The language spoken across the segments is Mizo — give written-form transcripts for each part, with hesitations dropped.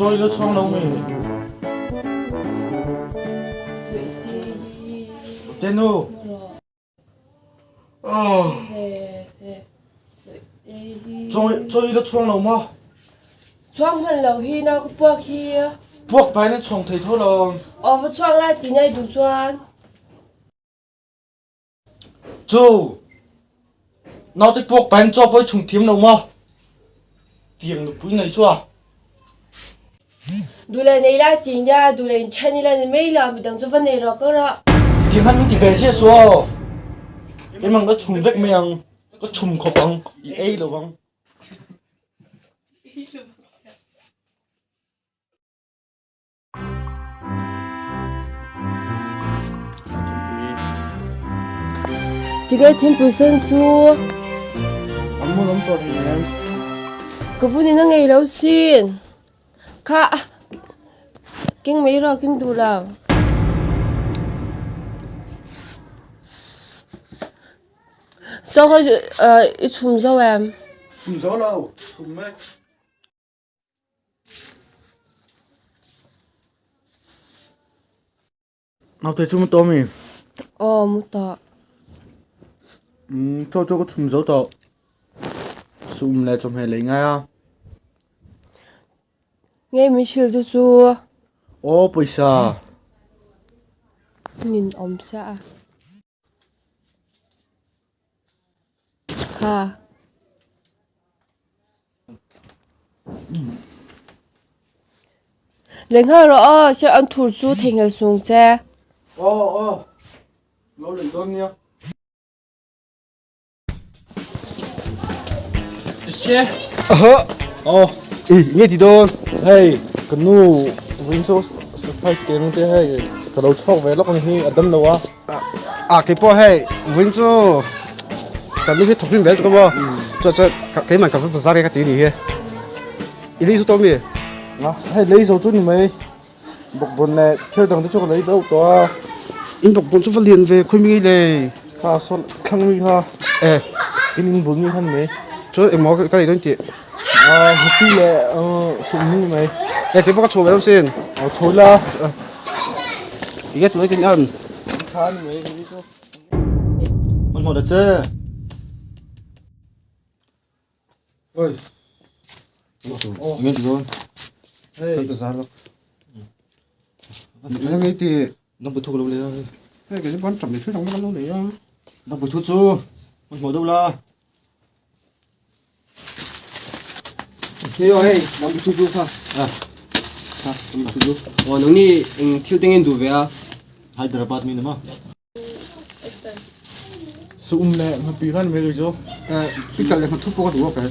Chawi la chhuang lo mi. Tenu. Chawi chawi la chhuang lo maw? Chhuang hman lo hi na ka puak hi. Puak pai na chhuang thei tho lo. Aw va chhuang lai ti nei duh chuan. Cu naute puak pai chaw poi chung thiam lo maw? Tiang nupui nei chu a. Duh le nei lai ti nia, duh le in ṭhen ila ni mai lo, midang chu va nei rawh ka rah. Tiang han min ti ve ziah su aw. Keimah ka chhum vek mai ang, ka chhum khawp ang, i ei lo vang. Tige thingpui sen chu. An mu lam tawh rih em? Ka vun in a ngei lo sin. Kha keng mai rawh keng duh lo. Chaw kha i chhum zo em? Chhum zo lo, chhum mek. Naute chu mu tawh mi? Aw mu tawh. Umm chaw chu ka chhum zo tawh. Sum leh chawhmeh lei ngai a. Nge min hrilh chu chu? Aw pawisa. Nin awm sa a. Kha. Lei nghal rawh aw, sir an thur chu theihnghilh sung che. Aw aw, lo lei dawn nia. Aha. Aw. I nge ti dawn? Hei, ka nu vawiin chu surprise te ang te hei ka lo chhuak ve lawk ang hi a dam lo a. A keipawh hei vawiin chu ka nu hi thawk rim vel tuk a maw. Chuan chuan keimah ka va bazar nge ka ti ni hi. I lei zo tawh mi? Hei lei zo chu ni mai. Bawkbawn leh thil dang te chu ka lei deuh tawh a. In bawkbawn chu va lian ve khawi mi le. Kha saw thlang mi kha. E. In in bul mi khan mai. Chuan engmaw ka lei dawn tih. Ah hupi leh sum mi mai. E keipawh ka chho ve deuh sin. Aw chho la. Enge tunah hian an. Tha ni mai hei chu. Hmanhmawh ta che. Oi. Nge ti dawn? Hei. Ka zar lawk. Nge nge ti. Nang pui thu ka lo lei a. Hei ke ban tam ni thil dang ka lo lei a. Nang pui thu chu hman hmawh deuh la. Hei aw hei nang pui thu chu kha. Ah. Kha nang pui thu chu. Aw nang ni eng thil te ngen duh ve a. Hyderabad mi ni maw? Sum leh hmapi khan mai kei chu. Pickle leh hmathu pawh ka duh a kai.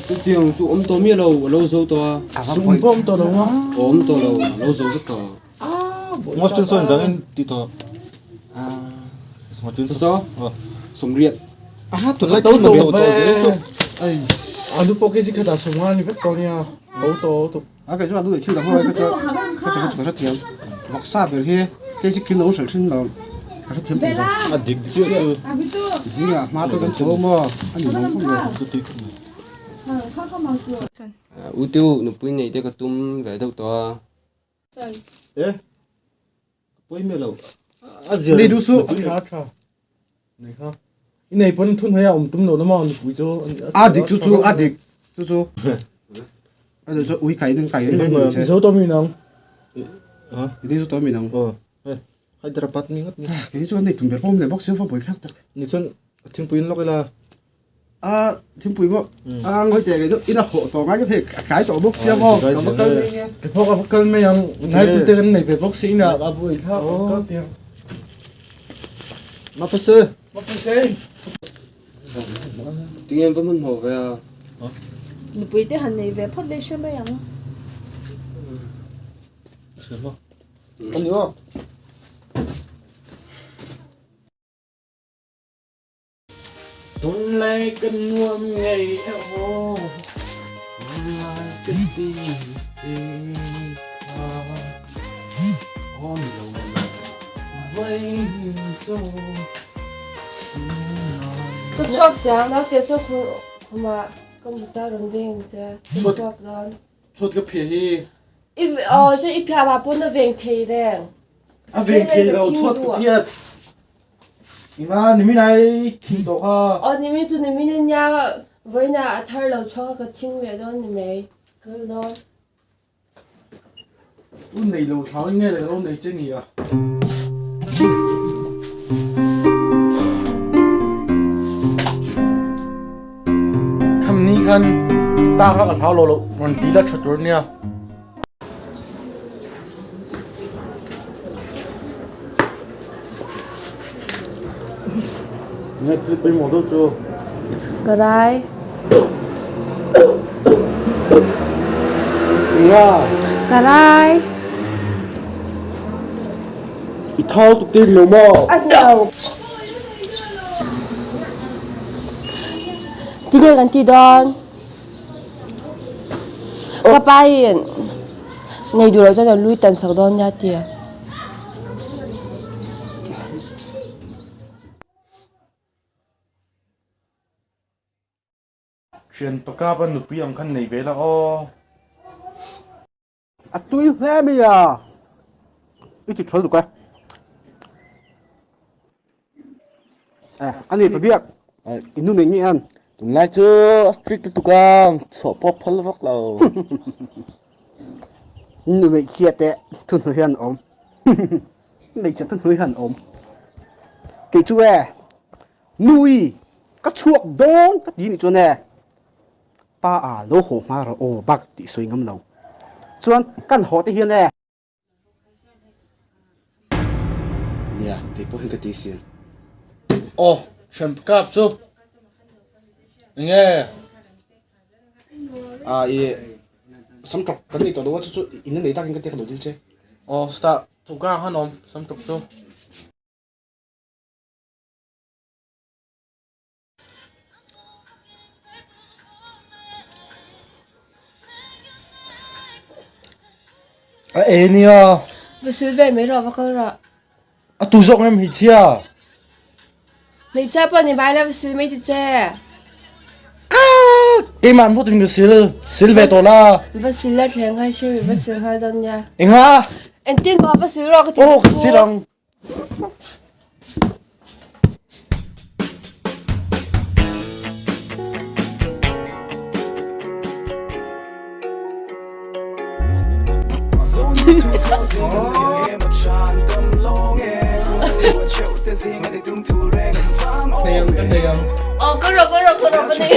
Chutiang chu awm tawh miah lo, a lo zo tawh a. Sum pawh awm tawh lo maw? Awm tawh lo, a lo zo vek tawh. Ngawt sawn zang in ti tawh. Saw sawmriat. Aha tunlai thil man to tawh zel chu. Alu pawh kg khatah sawmnga ni vek tawh nia. To to to. A kei chuan a duh leh thil dang ho ai kha chuan ka ti ka hrethiam vawksa ber hi kei chu lo hralh thin lo ka hrethiam thei lo a dik chiah chu zingah hma te kan tho maw a ni lo khawp mai U Tiu nupui nei te ka tum ve deuh tawh a. E pawi miah lo a zia Nei duh suh. Tha tha nei kha i nei pawn thun hei a awm tum lo na maw nupui chu a dik chu chu a dik chu chu a dik chu ui kai ding kai ding mi zo to mi nang ha mi zo to mi nang oh Hyderabad mi ngat mi kei chu nei tum ber pawm le bawk sia fa boi thlak tak ni chuan thingpui in lawk ila a thingpui maw a ngawi teh kei chu ina hawh tawh ngai ka hei a tlai tawh bawk sia maw ka va kal mai nge ke pawh ka va kal mai ang ngai tute kan nei ve bawk si ina a buai thlak ka tiang mapase mapase Tinge va hmanhmawh ve a nupui te han nei ve phawt leh hre mai ang hre maw ani aw Tunlai ka nuam ngei e aw Tunlai ka ti ti kha Aw ni lo vai hin zo Ka chhuak tiang naute chu khumah ka mut a rawn veng che ka chhuak dawn. Chhuat ka phiah hi. I aw chu i phiah va pawn a veng thei reng. A veng thei lo chhuat ka phiat. Inga nimin ai thing tawh kha. Aw nimin chu nimin a nia vawiin ah a thar lo chhuak a ka thing leh dawn ni mai. Ka kal dawn. U nei lo thlau in nge le ka lo nei che ni a. Kham ni khan ta kha ka hlau lo lo rawn ti la tha tur nia. Nge thil pawimawh deuh chu. Ka rai. Nga. Ka rai. I thau tuk te lo maw? A hniau. Tinge kan ti dawn? Ka pa in nei duh lo chuan a lui tan sak dawn nia ti a. Thian pakap a nupui ang khan nei ve la aw. A tui hle mai a, i ti thawl duk e. Eh, ani pa biak, i nu nei nge an? Tunlai chu a strict lutuk a, chhuah pawh phal vak lo. Nu nei chhia te thuhnuai hian awm. Nei chhia thuhnuai hian awm. Kei chu e, nui ka chhuak dawn ka ti nih chuan e, Pa a lo haw hma rawh aw bak tih sawi ngam lo chuan kan haw te hian e. Nia, kei pawh hian ka ti sin. Aw, hrem kap chu enge? A i sam tawk kan nei tawh lo a chu chu in la nei takin ka tia ka lo dil che. Aw, chutah thawkang han awm sam tawk chu. A e nia. Va sil ve mai rawh va kal rawh. A tu zawk em hmeichhia? Hmeichhia pawh ni bai la va sil mai ti che. Keimah an phawt in ka sil. Sil ve tawh la. Va sil la thleng kha hre va sil nghal dawn nia. Enga? Engtin maw va sil rawh ka ti. Aw ka sil ang. Aw ka rawh ka rawh ka rawh ka nei.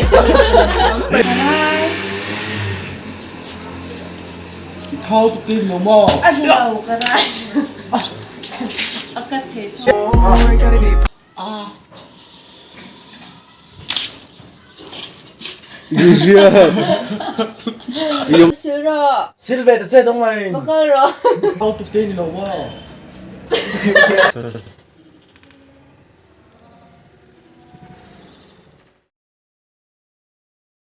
I thau tuk te lo maw? A lo ka rai. A ka thei tho. Sil rawh. Sil ve ta che dong mai. Pakal rawh. Thau tuk te ni lo maw?